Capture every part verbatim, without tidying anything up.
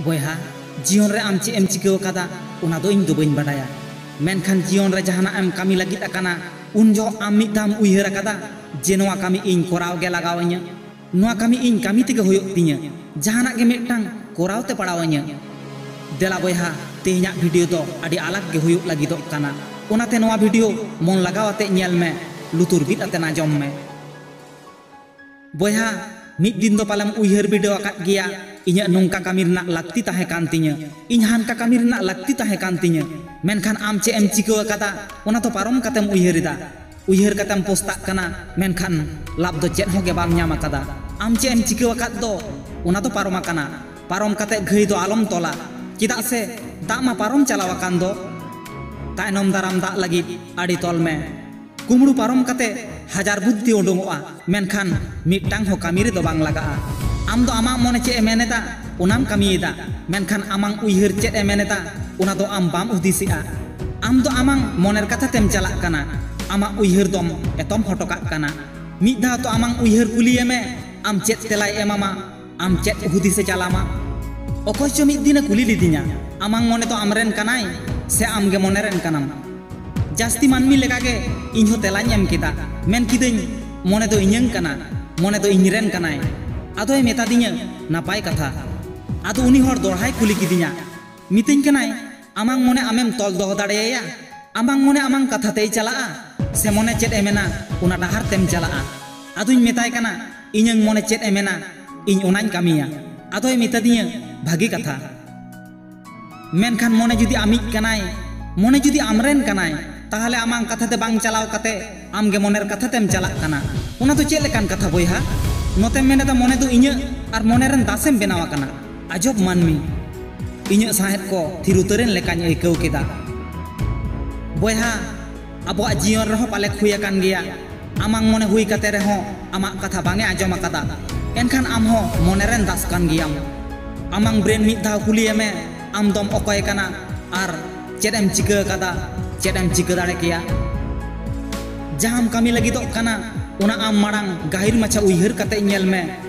ᱵᱚᱭᱦᱟ, ᱡᱤᱭᱚᱱ ᱨᱮ ᱟᱢ ᱪᱮᱫ ᱮᱢ ᱪᱤᱠᱟᱹᱣ ᱟᱠᱟᱫᱟ, ᱚᱱᱟ ᱫᱚ ᱤᱧ ᱫᱚ ᱵᱟᱹᱧ ᱵᱟᱰᱟᱭᱟ᱾ ᱢᱮᱱᱠᱷᱟᱱ ᱡᱤᱭᱚᱱ ᱨᱮ ᱡᱟᱦᱟᱱᱟᱜ ᱮᱢ ᱠᱟᱹᱢᱤ ᱞᱟᱹᱜᱤᱫ ᱟᱠᱟᱱᱟ, ᱩᱱ ᱡᱚᱦᱚᱜ ᱟᱢ ᱢᱤᱫ ᱫᱷᱟᱣ ᱮᱢ ᱩᱭᱦᱟᱹᱨ ᱟᱠᱟᱫᱟ ᱡᱮ ᱱᱚᱣᱟ ᱠᱟᱹᱢᱤ ᱤᱧ ᱠᱚᱨᱟᱣ ᱜᱮ ᱞᱟᱜᱟᱣ ᱟᱹᱧᱟᱹ, ᱱᱚᱣᱟ ᱠᱟᱹᱢᱤ ᱤᱧ ᱠᱟᱹᱢᱤ ᱛᱮᱜᱮ ᱦᱩᱭᱩᱜ ᱛᱤᱧᱟᱹ, ᱡᱟᱦᱟᱱᱟᱜ ᱜᱮ ᱢᱤᱫᱴᱟᱝ ᱠᱚᱨᱟᱣ ᱛᱮ ᱯᱟᱲᱟᱣ ᱟᱹᱧᱟᱹ᱾ ᱫᱮᱞᱟ ᱵᱚᱭᱦᱟ, ᱛᱮᱦᱮᱧᱟᱜ ᱵᱷᱤᱰᱤᱭᱳ ᱫᱚ ᱟᱹᱰᱤ ᱟᱞᱟᱜᱽ ᱜᱮ ᱦᱩᱭᱩᱜ ᱞᱟᱹᱜᱤᱫᱚᱜ ᱠᱟᱱᱟ, ᱚᱱᱟᱛᱮ ᱱᱚᱣᱟ ᱵᱷᱤᱰᱤᱭᱳ ᱢᱚᱱ ᱞᱟᱜᱟᱣ ᱟᱛᱮ ᱧᱮᱞ ᱢᱮ, ᱞᱩᱛᱩᱨ ᱵᱤᱫ ᱟᱛᱮ ᱟᱸᱡᱚᱢ ᱢᱮ᱾ ᱵᱚᱭᱦᱟ, ᱢᱤᱫ ᱫᱤᱱ ᱫᱚ ᱯᱟᱞᱮᱢ ᱩᱭᱦᱟᱹᱨ ᱵᱤᱰᱟᱹᱣ ᱟᱠᱟᱫ ᱜᱮᱭᱟ, ᱤᱧᱟᱹᱜ ᱱᱚᱝᱠᱟ ᱠᱟᱹᱢᱤ ᱨᱮᱱᱟᱜ ᱞᱟᱹᱠᱛᱤ ᱛᱟᱦᱮᱸ ᱠᱟᱱ ᱛᱤᱧᱟᱹ, ᱤᱧ ᱦᱟᱱᱠᱟ ᱠᱟᱹᱢᱤ ᱨᱮᱱᱟᱜ ᱞᱟᱹᱠᱛᱤ ᱛᱟᱦᱮᱸ ᱠᱟᱱ ᱛᱤᱧᱟᱹ᱾ ᱢᱮᱱᱠᱷᱟᱱ ᱟᱢ ᱪᱮᱫ ᱮᱢ ᱪᱤᱠᱟᱹ ᱟᱠᱟᱫᱟ, ᱚᱱᱟ ᱫᱚ ᱯᱟᱨᱚᱢ ᱠᱟᱛᱮᱢ ᱩᱭᱦᱟᱹᱨ ᱮᱫᱟ᱾ ᱩᱭᱦᱟᱹᱨ ᱠᱟᱛᱮᱢ ᱯᱚᱥᱛᱟᱜ ᱠᱟᱱᱟ, ᱢᱮᱱᱠᱷᱟᱱ ᱞᱟᱵᱷ ᱫᱚ ᱪᱮᱫ ᱦᱚᱸ ᱜᱮ ᱵᱟᱢ ᱧᱟᱢ ᱟᱠᱟᱫᱟ᱾ ᱟᱢ ᱪᱮᱫ ᱮᱢ ᱪᱤᱠᱟᱹ ᱟᱠᱟᱫ ᱫᱚ, ᱚᱱᱟ ᱫᱚ ᱯᱟᱨᱚᱢ ᱟᱠᱟᱱᱟ᱾ ᱯᱟᱨᱚᱢ ᱠᱟᱛᱮ ᱜᱷᱟᱹᱭ ᱫᱚ ᱟᱞᱚᱢ ᱛᱚᱞᱟ, ᱪᱮᱫᱟᱜ ᱥᱮ ᱫᱟᱜ ᱢᱟ ᱯᱟᱨᱚᱢ ᱪᱟᱞᱟᱣ ᱟᱠᱟᱱ ᱫᱚ᱾ ᱛᱟᱭᱱᱚᱢ ᱫᱟᱨᱟᱢ ᱫᱟᱜ ᱞᱟᱹᱜᱤᱫ ᱟᱹᱰᱤ ᱛᱚᱞ ᱢᱮ᱾ ᱠᱩᱢᱵᱽᱲᱩ ᱯᱟᱨᱚᱢ ᱠᱟᱛᱮ ᱦᱟᱡᱟᱨ ᱵᱩᱫᱽᱫᱷᱤ ᱩᱰᱩᱝᱚᱜᱼᱟ, ᱢᱮᱱᱠᱷᱟᱱ ᱢᱤᱫᱴᱟᱝ ᱦᱚᱸ ᱠᱟᱹᱢᱤ ᱨᱮᱫᱚ ᱵᱟᱝ ᱞᱟᱜᱟᱜᱼᱟ᱾ ᱟᱢ ᱫᱚ ᱟᱢᱟᱜ ᱢᱚᱱᱮ ᱪᱮᱫ ᱮ ᱢᱮᱱ ᱮᱫᱟ, ᱚᱱᱟᱢ ᱠᱟᱹᱢᱤᱭᱮᱫᱟ, ᱢᱮᱱᱠᱷᱟᱱ ᱟᱢᱟᱝ ᱩᱭᱦᱟᱹᱨ ᱪᱮᱫ ᱮ ᱢᱮᱱ ᱮᱫᱟ, ᱚᱱᱟ ᱫᱚ ᱟᱢ ᱵᱟᱢ ᱦᱩᱫᱤᱥᱮᱜᱼᱟ᱾ ᱟᱢ ᱫᱚ ᱟᱢᱟᱝ ᱢᱚᱱᱮᱨ ᱠᱟᱛᱷᱟ ᱛᱮᱢ ᱪᱟᱞᱟᱜ ᱠᱟᱱᱟ, ᱟᱢᱟᱜ ᱩᱭᱦᱟᱹᱨ ᱫᱚᱢ ᱮᱛᱚᱢ ᱦᱚᱴᱚ ᱠᱟᱜ ᱠᱟᱱᱟ᱾ ᱢᱤᱫ ᱫᱷᱟᱣ ᱛᱚ ᱟᱢᱟᱝ ᱩᱭᱦᱟᱹᱨ ᱠᱩᱞᱤᱭᱮ ᱢᱮ, ᱟᱢ ᱪᱮᱫ ᱛᱮᱞᱟᱭ ᱮᱢᱟᱢᱟ, ᱟᱢ ᱪᱮᱫ ᱦᱩᱫᱤᱥᱮ ᱪᱟᱞᱟᱢᱟ? ᱚᱠᱚᱭ ᱪᱚ ᱢᱤᱫ ᱫᱤᱱᱮ ᱠᱩᱞᱤ ᱞᱤᱫᱤᱧᱟ, "ᱟᱢᱟᱝ ᱢᱚᱱᱮ ᱫᱚ ᱟᱢᱨᱮᱱ ᱠᱟᱱᱟᱭ ᱥᱮ ᱟᱢᱜᱮ ᱢᱚᱱᱮᱨᱮᱱ ᱠᱟᱱᱟᱢ?" ᱡᱟᱹᱥᱛᱤ ᱢᱟᱹᱱᱢᱤ ᱞᱮᱠᱟᱜᱮ ᱤᱧ ᱦᱚᱸ ᱛᱮᱞᱟᱧ ᱮᱢ ᱠᱮᱫᱟ, ᱢᱮᱱ ᱠᱤᱫᱟᱹᱧ, "ᱢᱚᱱᱮ ᱫᱚ ᱤᱧᱟᱹᱝ ᱠᱟᱱᱟ, ᱢᱚᱱᱮ ᱫᱚ ᱤᱧᱨᱮᱱ ᱠᱟᱱᱟᱭ᱾" ᱟᱫᱚᱭ ᱢᱮᱛᱟᱫᱤᱧᱟᱹ, "ᱱᱟᱯᱟᱭ ᱠᱟᱛᱷᱟ᱾" ᱟᱫᱚ ᱩᱱᱤ ᱦᱚᱲ ᱫᱚᱲᱦᱟᱭ ᱠᱩᱞᱤ ᱠᱤᱫᱤᱧᱟ, ᱢᱤᱛᱟᱹᱧ ᱠᱟᱱᱟᱭ, "ᱟᱢᱟᱝ ᱢᱚᱱᱮ ᱟᱢᱮᱢ ᱛᱚᱞ ᱫᱚᱦᱚ ᱫᱟᱲᱮᱭᱟᱭᱟ? ᱟᱢᱟᱝ ᱢᱚᱱᱮ ᱟᱢᱟᱝ ᱠᱟᱛᱷᱟ ᱛᱮᱭ ᱪᱟᱞᱟᱜᱼᱟ ᱥᱮ ᱢᱚᱱᱮ ᱪᱮᱫ ᱮ ᱢᱮᱱᱟ, ᱚᱱᱟ ᱰᱟᱦᱟᱨ ᱛᱮᱢ ᱪᱟᱞᱟᱜᱼᱟ?" ᱟᱫᱚᱧ ᱢᱮᱛᱟᱭ ᱠᱟᱱᱟ, "ᱤᱧᱟᱹᱝ ᱢᱚᱱᱮ ᱪᱮᱫ ᱮ ᱢᱮᱱᱟ, ᱤᱧ ᱚᱱᱟᱧ ᱠᱟᱹᱢᱤᱭᱟ᱾" ᱟᱫᱚᱭ ᱢᱮᱛᱟᱫᱤᱧᱟᱹ, "ᱵᱷᱟᱹᱜᱤ ᱠᱟᱛᱷᱟ᱾ ᱢᱮᱱᱠᱷᱟᱱ ᱢᱚᱱᱮ ᱡᱩᱫᱤ ᱟᱢᱤᱡ ᱠᱟᱱᱟᱭ, ᱢᱚᱱᱮ ᱡᱩᱫᱤ ᱟᱢᱨᱮᱱ ᱠᱟᱱᱟᱭ, ᱛᱟᱦᱞᱮ ᱟᱢᱟᱝ ᱠᱟᱛᱷᱟ ᱛᱮ ᱵᱟᱝ ᱪᱟᱞᱟᱣ ᱠᱟᱛᱮ ᱟᱢᱜᱮ ᱢᱚᱱᱮᱨ ᱠᱟᱛᱷᱟ ᱛᱮᱢ ᱪᱟᱞᱟᱜ ᱠᱟᱱᱟ᱾ ᱚᱱᱟ ᱫᱚ ᱪᱮᱫ ᱞᱮᱠᱟᱱ ᱠᱟᱛᱷᱟ ᱵᱚᱭᱦᱟ? ᱱᱚᱛᱮᱢ ᱢᱮᱱᱮᱫᱟ ᱢᱚᱱᱮ ᱫᱚ ᱤᱧᱟᱹᱜ ᱟᱨ ᱢᱚᱱᱮ ᱨᱮᱱ ᱫᱟᱥᱮᱢ ᱵᱮᱱᱟᱣ ᱟᱠᱟᱱᱟ᱾ ᱟᱡᱚᱵ ᱢᱟᱹᱱᱢᱤ!" ᱤᱧᱟᱹᱜ ᱥᱟᱦᱮᱫ ᱠᱚ ᱛᱷᱤᱨ ᱩᱛᱟᱹᱨᱮᱱ ᱞᱮᱠᱟᱧ ᱟᱹᱭᱠᱟᱹᱣ ᱠᱮᱫᱟ᱾ ᱵᱚᱭᱦᱟ, ᱟᱵᱚᱣᱟᱜ ᱡᱤᱭᱚᱱ ᱨᱮᱦᱚᱸ ᱯᱟᱞᱮ ᱦᱩᱭ ᱟᱠᱟᱱ ᱜᱮᱭᱟ, ᱟᱢᱟᱝ ᱢᱚᱱᱮ ᱦᱩᱭ ᱠᱟᱛᱮ ᱨᱮᱦᱚᱸ ᱟᱢᱟᱜ ᱠᱟᱛᱷᱟ ᱵᱟᱝ ᱮ ᱟᱸᱡᱚᱢ ᱟᱠᱟᱫᱟ, ᱮᱱᱠᱷᱟᱱ ᱟᱢ ᱦᱚᱸ ᱢᱚᱱᱮ ᱨᱮᱱ ᱫᱟᱥ ᱠᱟᱱ ᱜᱮᱭᱟᱢ᱾ ᱟᱢᱟᱝ ᱵᱨᱮᱱ ᱢᱤᱫ ᱫᱷᱟᱣ ᱠᱩᱞᱤᱭᱮ ᱢᱮ, ᱟᱢ ᱫᱚᱢ ᱚᱠᱚᱭ ᱠᱟᱱᱟ ᱟᱨ ᱪᱮᱫ ᱮᱢ ᱪᱤᱠᱟᱹ ᱟᱠᱟᱫᱟ, ᱪᱮᱫ ᱮᱢ ᱪᱤᱠᱟᱹ ᱫᱟᱲᱮ ᱠᱮᱭᱟ? ᱡᱟᱦᱟᱸᱢ ᱠᱟᱹᱢᱤ ᱞᱟᱹᱜᱤᱫᱚᱜ ᱠᱟᱱᱟ, ᱚᱱᱟ ᱟᱢ ᱢᱟᱲᱟᱝ ᱜᱟᱹᱦᱤᱨ ᱢᱟᱪᱷᱟ ᱩᱭᱦᱟᱹᱨ ᱠᱟᱛᱮ ᱧᱮᱞ ᱢᱮ,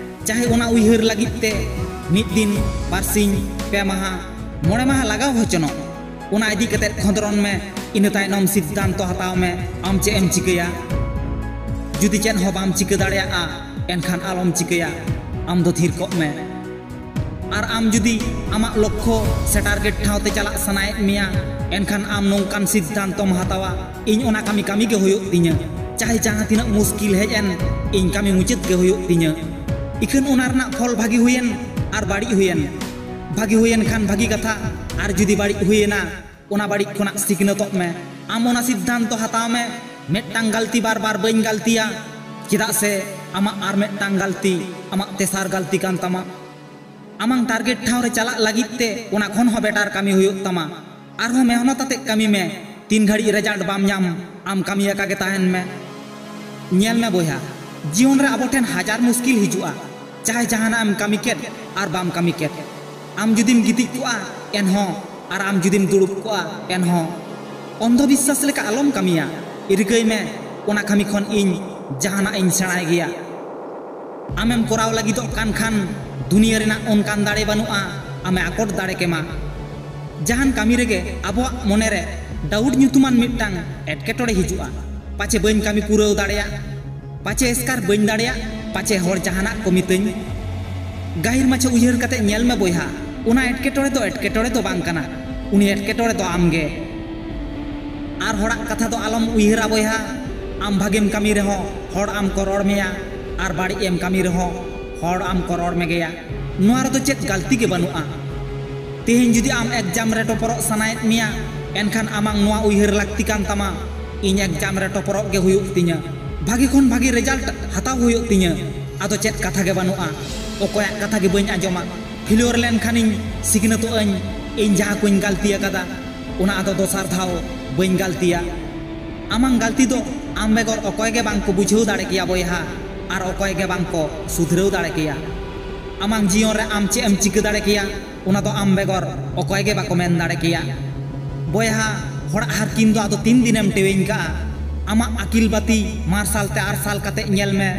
ᱪᱟᱦᱮ ᱚᱱᱟ ᱩᱭᱦᱟᱹᱨ ᱞᱟᱹᱜᱤᱫ ᱛᱮ ᱢᱤᱫ ᱫᱤᱱ, ᱵᱟᱨᱥᱤᱧ, ᱯᱮ ᱢᱟᱦᱟ, ᱢᱚᱬᱮ ᱢᱟᱦᱟ ᱞᱟᱜᱟᱣ ᱦᱚᱪᱚᱱᱚᱜ, ᱚᱱᱟ ᱤᱫᱤ ᱠᱟᱛᱮ ᱠᱷᱚᱸᱫᱽᱨᱚᱱ ᱢᱮ᱾ ᱤᱱᱟᱹ ᱛᱟᱭᱱᱚᱢ ᱥᱤᱫᱽᱫᱷᱟᱱᱛᱚ ᱦᱟᱛᱟᱣ ᱢᱮ, ᱟᱢ ᱪᱮᱫ ᱮᱢ ᱪᱤᱠᱟᱹᱭᱟ᱾ ᱡᱩᱫᱤ ᱪᱮᱫ ᱦᱚᱸ ᱵᱟᱢ ᱪᱤᱠᱟᱹ ᱫᱟᱲᱮᱭᱟᱜᱼᱟ, ᱮᱱᱠᱷᱟᱱ ᱟᱞᱚᱢ ᱪᱤᱠᱟᱹᱭᱟ, ᱟᱢ ᱫᱚ ᱛᱷᱤᱨ ᱠᱚᱜ ᱢᱮ᱾ ᱟᱨ ᱟᱢ ᱡᱩᱫᱤ ᱟᱢᱟᱜ ᱞᱚᱠᱠᱷᱚ ᱥᱮ ᱴᱟᱨᱜᱮᱴ ᱴᱷᱟᱶ ᱛᱮ ᱪᱟᱞᱟᱜ ᱥᱟᱱᱟᱭᱮᱫ ᱢᱮᱭᱟ, ᱮᱱᱠᱷᱟᱱ ᱟᱢ ᱱᱚᱝᱠᱟᱱ ᱥᱤᱫᱽᱫᱷᱟᱱᱛᱚᱢ ᱦᱟᱛᱟᱣᱟ, "ᱤᱧ ᱚᱱᱟ ᱠᱟᱹᱢᱤ ᱠᱟᱹᱢᱤ ᱜᱮ ᱦᱩᱭᱩᱜ ᱛᱤᱧᱟᱹ, ᱪᱟᱦᱮ ᱡᱟᱦᱟᱸ ᱛᱤᱱᱟᱹᱜ ᱢᱩᱥᱠᱤᱞ ᱦᱮᱡ ᱮᱱ, ᱤᱧ ᱠᱟᱹᱢᱤ ᱢᱩᱪᱟᱹᱫ ᱜᱮ ᱦᱩᱭᱩᱜ ᱛᱤᱧᱟᱹ᱾ ᱤᱠᱷᱟᱹᱱ ᱚᱱᱟ ᱨᱮᱱᱟᱜ ᱯᱷᱚᱞ ᱵᱷᱟᱹᱜᱤ ᱦᱩᱭᱮᱱ ᱟᱨ ᱵᱟᱹᱲᱤᱡ ᱦᱩᱭᱮᱱ, ᱵᱷᱟᱹᱜᱤ ᱦᱩᱭᱮᱱ ᱠᱷᱟᱱ ᱵᱷᱟᱹᱜᱤ ᱠᱟᱛᱷᱟ, ᱟᱨ ᱡᱩᱫᱤ ᱵᱟᱹᱲᱤᱡ ᱦᱩᱭᱮᱱᱟ, ᱚᱱᱟ ᱵᱟᱹᱲᱤᱡ ᱠᱷᱚᱱᱟᱜ ᱥᱤᱠᱷᱱᱟᱹᱛᱚᱜ ᱢᱮ᱾ ᱟᱢ ᱚᱱᱟ ᱥᱤᱫᱽᱫᱷᱟᱱᱛᱚ ᱦᱟᱛᱟᱣ ᱢᱮ, ᱢᱤᱫᱴᱟᱝ ᱜᱟᱹᱞᱛᱤ ᱵᱟᱨ ᱵᱟᱨ ᱵᱟᱹᱧ ᱜᱟᱹᱞᱛᱤᱭᱟ, ᱪᱮᱫᱟᱜ ᱥᱮ ᱟᱢᱟᱜ ᱟᱨ ᱢᱤᱫᱴᱟᱝ ᱜᱟᱹᱞᱛᱤ ᱟᱢᱟᱜ ᱛᱮᱥᱟᱨ ᱜᱟᱹᱞᱛᱤ ᱠᱟᱱ ᱛᱟᱢᱟ᱾ ᱟᱢᱟᱝ ᱴᱟᱨᱜᱮᱴ ᱴᱷᱟᱶ ᱨᱮ ᱪᱟᱞᱟᱜ ᱞᱟᱹᱜᱤᱫ ᱛᱮ ᱚᱱᱟ ᱠᱷᱚᱱ ᱦᱚᱸ ᱵᱮᱴᱟᱨ ᱠᱟᱹᱢᱤ ᱦᱩᱭᱩᱜ ᱛᱟᱢᱟ, ᱟᱨᱦᱚᱸ ᱢᱮᱦᱱᱚᱛ ᱟᱛᱮ ᱠᱟᱹᱢᱤ ᱢᱮ᱾ ᱛᱤᱱ ᱜᱷᱟᱹᱲᱤᱡ ᱨᱮᱡᱟᱞᱴ ᱵᱟᱢ ᱧᱟᱢ, ᱟᱢ ᱠᱟᱹᱢᱤ ᱟᱠᱟ ᱜᱮ ᱛᱟᱦᱮᱱ ᱢᱮ᱾ ᱧᱮᱞ ᱢᱮ ᱵᱚᱭᱦᱟ, ᱡᱤᱭᱚᱱ ᱨᱮ ᱟᱵᱚ ᱴᱷᱮᱱ ᱦᱟᱡᱟᱨ ᱢᱩᱥᱠᱤᱞ ᱦᱤᱡᱩᱜᱼᱟ, ᱪᱟᱦᱮ ᱡᱟᱦᱟᱱᱟᱜ ᱮᱢ ᱠᱟᱹᱢᱤ ᱠᱮᱫ ᱟᱨ ᱵᱟᱢ ᱠᱟᱹᱢᱤ ᱠᱮᱫ᱾ ᱟᱢ ᱡᱩᱫᱤᱢ ᱜᱤᱛᱤᱡ ᱠᱚᱜᱼᱟ ᱮᱱᱦᱚᱸ, ᱟᱨ ᱟᱢ ᱡᱩᱫᱤᱢ ᱫᱩᱲᱩᱵ ᱠᱚᱜᱼᱟ ᱮᱱᱦᱚᱸ, ᱚᱱᱫᱷᱚ ᱵᱤᱥᱥᱟᱥ ᱞᱮᱠᱟ ᱟᱞᱚᱢ ᱠᱟᱹᱢᱤᱭᱟ᱾ ᱨᱤᱠᱟᱹᱭ ᱢᱮ, ᱚᱱᱟ ᱠᱟᱹᱢᱤ ᱠᱷᱚᱱ ᱤᱧ ᱡᱟᱦᱟᱱᱟᱜ ᱤᱧ ᱥᱮᱬᱟᱭ ᱜᱮᱭᱟ᱾ ᱟᱢᱮᱢ ᱠᱚᱨᱟᱣ ᱞᱟᱹᱜᱤᱫᱚᱜ ᱠᱟᱱ ᱠᱷᱟᱱ, ᱫᱩᱱᱤᱭᱟᱹ ᱨᱮᱱᱟᱜ ᱚᱱᱠᱟᱱ ᱫᱟᱲᱮ ᱵᱟᱹᱱᱩᱜᱼᱟ ᱟᱢᱮ ᱟᱠᱚᱴ ᱫᱟᱲᱮ ᱠᱮᱢᱟ᱾ ᱡᱟᱦᱟᱱ ᱠᱟᱹᱢᱤ ᱨᱮᱜᱮ ᱟᱵᱚᱣᱟᱜ ᱢᱚᱱᱮᱨᱮ ᱰᱟᱣᱩᱴ ᱧᱩᱛᱩᱢᱟᱱ ᱢᱤᱫᱴᱟᱝ ᱮᱴᱠᱮᱴᱚᱬᱮ ᱦᱤᱡᱩᱜᱼᱟ, ᱯᱟᱪᱮ ᱵᱟᱹᱧ ᱠᱟᱹᱢᱤ ᱯᱩᱨᱟᱹᱣ ᱫᱟᱲᱮᱭᱟᱜ, ᱯᱟᱪᱮ ᱮᱥᱠᱟᱨ ᱵᱟᱹᱧ ᱫᱟᱲᱮᱭᱟᱜ, ᱯᱟᱪᱮ ᱦᱚᱲ ᱡᱟᱦᱟᱱᱟᱜ ᱠᱚ ᱢᱤᱛᱟᱹᱧ᱾ ᱜᱟᱹᱦᱤᱨ ᱢᱟᱪᱷᱟ ᱩᱭᱦᱟᱹᱨ ᱠᱟᱛᱮ ᱧᱮᱞ ᱢᱮ ᱵᱚᱭᱦᱟ, ᱚᱱᱟ ᱮᱴᱠᱮᱴᱚᱬᱮ ᱫᱚ ᱮᱴᱠᱮᱴᱚᱬᱮ ᱫᱚ ᱵᱟᱝ ᱠᱟᱱᱟ, ᱩᱱᱤ ᱮᱴᱠᱮᱴᱚᱬᱮ ᱫᱚ ᱟᱢ ᱜᱮ᱾ ᱟᱨ ᱦᱚᱲᱟᱜ ᱠᱟᱛᱷᱟ ᱫᱚ ᱟᱞᱚᱢ ᱩᱭᱦᱟᱹᱨᱟ ᱵᱚᱭᱦᱟ᱾ ᱟᱢ ᱵᱷᱟᱜᱮᱢ ᱠᱟᱹᱢᱤ ᱨᱮᱦᱚᱸ ᱦᱚᱲ ᱟᱢ ᱠᱚ ᱨᱚᱲ ᱢᱮᱭᱟ, ᱟᱨ ᱵᱟᱹᱲᱤᱡ ᱮᱢ ᱠᱟᱹᱢᱤ ᱨᱮᱦᱚᱸ ᱦᱚᱲ ᱟᱢ ᱠᱚ ᱨᱚᱲ ᱢᱮᱜᱮᱭᱟ᱾ ᱱᱚᱣᱟ ᱨᱮᱫᱚ ᱪᱮᱫ ᱜᱟᱹᱞᱛᱤ ᱜᱮ ᱵᱟᱹᱱᱩᱜᱼᱟ᱾ ᱛᱮᱦᱮᱧ ᱡᱩᱫᱤ ᱟᱢ ᱮᱠᱡᱟᱢ ᱨᱮ ᱴᱚᱯᱚᱨᱚᱜ ᱥᱟᱱᱟᱭᱮᱫ ᱢᱮᱭᱟ, ᱮᱱᱠᱷᱟᱱ ᱟᱢᱟᱝ ᱱᱚᱣᱟ ᱩᱭᱦᱟᱹᱨ ᱞᱟᱹᱠᱛᱤ ᱠᱟᱱ ᱛᱟᱢᱟ, "ᱤᱧ ᱮᱠᱡᱟᱢ ᱨᱮ ᱴᱚᱯᱚᱨᱚᱜ ᱜᱮ ᱦᱩᱭᱩᱜ ᱛᱤᱧᱟᱹ, ᱵᱷᱟᱹᱜᱤ ᱠᱷᱚᱱ ᱵᱷᱟᱹᱜᱤ ᱨᱮᱡᱟᱞᱴ ᱦᱟᱛᱟᱣ ᱦᱩᱭᱩᱜ ᱛᱤᱧᱟᱹ, ᱟᱫᱚ ᱪᱮᱫ ᱠᱟᱛᱷᱟ ᱜᱮ ᱵᱟᱹᱱᱩᱜᱼᱟ, ᱚᱠᱚᱭᱟᱜ ᱠᱟᱛᱷᱟ ᱜᱮ ᱵᱟᱹᱧ ᱟᱸᱡᱚᱢᱟ, ᱯᱷᱮᱞᱤᱭᱳᱨ ᱞᱮᱱᱠᱷᱟᱱᱤᱧ ᱥᱤᱠᱷᱱᱟᱹᱛᱚᱜ ᱟᱹᱧ, ᱤᱧ ᱡᱟᱦᱟᱸ ᱠᱚᱧ ᱜᱟᱹᱞᱛᱤ ᱟᱠᱟᱫᱟ, ᱚᱱᱟ ᱟᱫᱚ ᱫᱚᱥᱟᱨ ᱫᱷᱟᱣ ᱵᱟᱹᱧ ᱜᱟᱹᱞᱛᱤᱭᱟ᱾" ᱟᱢᱟᱝ ᱜᱟᱹᱞᱛᱤ ᱫᱚ ᱟᱢ ᱵᱮᱜᱚᱨ ᱚᱠᱚᱭ ᱜᱮ ᱵᱟᱝ ᱠᱚ ᱵᱩᱡᱷᱟᱹᱣ ᱫᱟᱲᱮ ᱠᱮᱭᱟ ᱵᱚᱭᱦᱟ, ᱟᱨ ᱚᱠᱚᱭ ᱜᱮ ᱵᱟᱝ ᱠᱚ ᱥᱩᱫᱷᱨᱟᱹᱣ ᱫᱟᱲᱮ ᱠᱮᱭᱟ᱾ ᱟᱢᱟᱝ ᱡᱤᱭᱚᱱ ᱨᱮ ᱟᱢ ᱪᱮᱫ ᱮᱢ ᱪᱤᱠᱟᱹ ᱫᱟᱲᱮ ᱠᱮᱭᱟ, ᱚᱱᱟ ᱫᱚ ᱟᱢ ᱵᱮᱜᱚᱨ ᱚᱠᱚᱭ ᱜᱮ ᱵᱟᱠᱚ ᱢᱮᱱ ᱫᱟᱲᱮ ᱠᱮᱭᱟ᱾ ᱵᱚᱭᱦᱟ, ᱦᱚᱲᱟᱜ ᱦᱟᱨᱠᱤᱱ ᱫᱚ ᱟᱫᱚ ᱛᱤᱱ ᱫᱤᱱᱮᱢ ᱴᱮᱣᱮᱧ ᱠᱟᱜᱼᱟ? ᱟᱢᱟᱜ ᱟᱹᱠᱤᱞ ᱵᱟᱹᱛᱤ ᱢᱟᱨᱥᱟᱞ ᱛᱮ ᱟᱨᱥᱟᱞ ᱠᱟᱛᱮ ᱧᱮᱞ ᱢᱮ,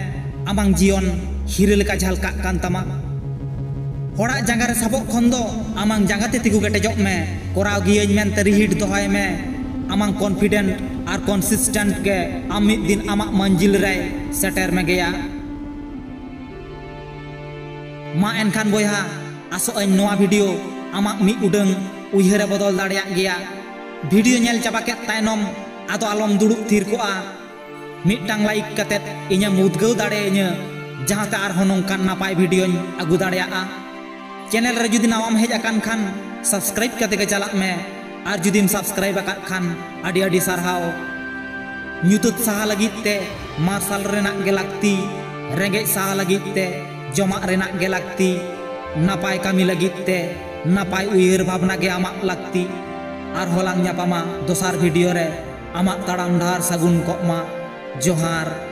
ᱟᱢᱟᱝ ᱡᱤᱭᱚᱱ ᱦᱤᱨᱟᱹ ᱞᱮᱠᱟ ᱡᱷᱟᱞᱠᱟᱜ ᱠᱟᱱ ᱛᱟᱢᱟ᱾ ᱦᱚᱲᱟᱜ ᱡᱟᱸᱜᱟ ᱨᱮ ᱥᱟᱵᱚᱜ ᱠᱷᱚᱱ ᱫᱚ ᱟᱢᱟᱝ ᱡᱟᱸᱜᱟ ᱛᱮ ᱛᱤᱸᱜᱩ ᱠᱮᱴᱮᱡᱚᱜ ᱢᱮ᱾ ᱠᱚᱨᱟᱣ ᱜᱤᱭᱟᱹᱧ ᱢᱮᱱᱛᱮ ᱨᱤᱦᱤᱴ ᱫᱚᱦᱚᱭ ᱢᱮ᱾ ᱟᱢᱟᱝ ᱠᱚᱱᱯᱷᱤᱰᱮᱱᱴ ᱟᱨ ᱠᱚᱱᱥᱤᱥᱴᱮᱱᱴ ᱜᱮ ᱟᱢ ᱢᱤᱫ ᱫᱤᱱ ᱟᱢᱟᱜ ᱢᱟᱹᱧᱡᱤᱞ ᱨᱮᱭ ᱥᱮᱴᱮᱨ ᱢᱮᱜᱮᱭᱟ᱾ ᱢᱟ ᱮᱱᱠᱷᱟᱱ ᱵᱚᱭᱦᱟ, ᱟᱥᱚᱜ ᱟᱹᱧ ᱱᱚᱣᱟ ᱵᱷᱤᱰᱤᱭᱳ ᱟᱢᱟᱜ ᱢᱤᱫ ᱩᱰᱟᱹᱝ ᱩᱭᱦᱟᱹᱨᱮ ᱵᱚᱫᱚᱞ ᱫᱟᱲᱮᱭᱟᱜ ᱜᱮᱭᱟ᱾ ᱵᱷᱤᱰᱤᱭᱳ ᱧᱮᱞ ᱪᱟᱵᱟ ᱠᱮᱫ ᱛᱟᱭᱱᱚᱢ ᱟᱫᱚ ᱟᱞᱚᱢ ᱫᱩᱲᱩᱵ ᱛᱷᱤᱨ ᱠᱚᱜᱼᱟ᱾ ᱢᱤᱫᱴᱟᱝ ᱞᱟᱭᱤᱠ ᱠᱟᱛᱮᱫ ᱤᱧᱮᱢ ᱩᱫᱽᱜᱟᱹᱣ ᱫᱟᱲᱮᱭᱟᱹᱧᱟᱹ, ᱡᱟᱦᱟᱸᱛᱮ ᱟᱨᱦᱚᱸ ᱱᱚᱝᱠᱟᱱ ᱱᱟᱯᱟᱭ ᱵᱷᱤᱰᱤᱭᱳᱧ ᱟᱹᱜᱩ ᱫᱟᱲᱮᱭᱟᱜᱼᱟ᱾ ᱪᱮᱱᱮᱞ ᱨᱮ ᱡᱩᱫᱤ ᱱᱟᱣᱟᱢ ᱦᱮᱡ ᱟᱠᱟᱱ ᱠᱷᱟᱱ ᱥᱟᱵᱥᱠᱨᱟᱭᱤᱵ ᱠᱟᱛᱮ ᱜᱮ ᱪᱟᱞᱟᱜ ᱢᱮ, ᱟᱨ ᱡᱩᱫᱤᱢ ᱥᱟᱵᱥᱠᱨᱟᱭᱤᱵ ᱟᱠᱟᱫ ᱠᱷᱟᱱ ᱟᱹᱰᱤ ᱟᱹᱰᱤ ᱥᱟᱨᱦᱟᱣ᱾ ᱧᱩᱛᱟᱹᱛ ᱥᱟᱦᱟ ᱞᱟᱹᱜᱤᱫ ᱛᱮ ᱢᱟᱨᱥᱟᱞ ᱨᱮᱱᱟᱜ ᱜᱮ ᱞᱟᱹᱠᱛᱤ, ᱨᱮᱸᱜᱮᱡ ᱥᱟᱦᱟ ᱞᱟᱹᱜᱤᱫ ᱛᱮ ᱡᱚᱢᱟᱜ ᱨᱮᱱᱟᱜ ᱜᱮ ᱞᱟᱹᱠᱛᱤ, ᱱᱟᱯᱟᱭ ᱠᱟᱹᱢᱤ ᱞᱟᱹᱜᱤᱫ ᱛᱮ ᱱᱟᱯᱟᱭ ᱩᱭᱦᱟᱹᱨ ᱵᱷᱟᱵᱽᱱᱟ ᱜᱮ ᱟᱢᱟᱜ ᱞᱟᱹᱠᱛᱤ᱾ ᱟᱨᱦᱚᱸ ᱞᱟᱝ ᱧᱟᱯᱟᱢᱟ ᱫᱚᱥᱟᱨ ᱵᱷᱤᱰᱤᱭᱳ ᱨᱮ᱾ ᱟᱢᱟᱜ ᱛᱟᱲᱟᱢ ᱰᱟᱦᱟᱨ ᱥᱟᱹᱜᱩᱱ ᱠᱚᱜ ᱢᱟ᱾ ᱡᱚᱦᱟᱨ᱾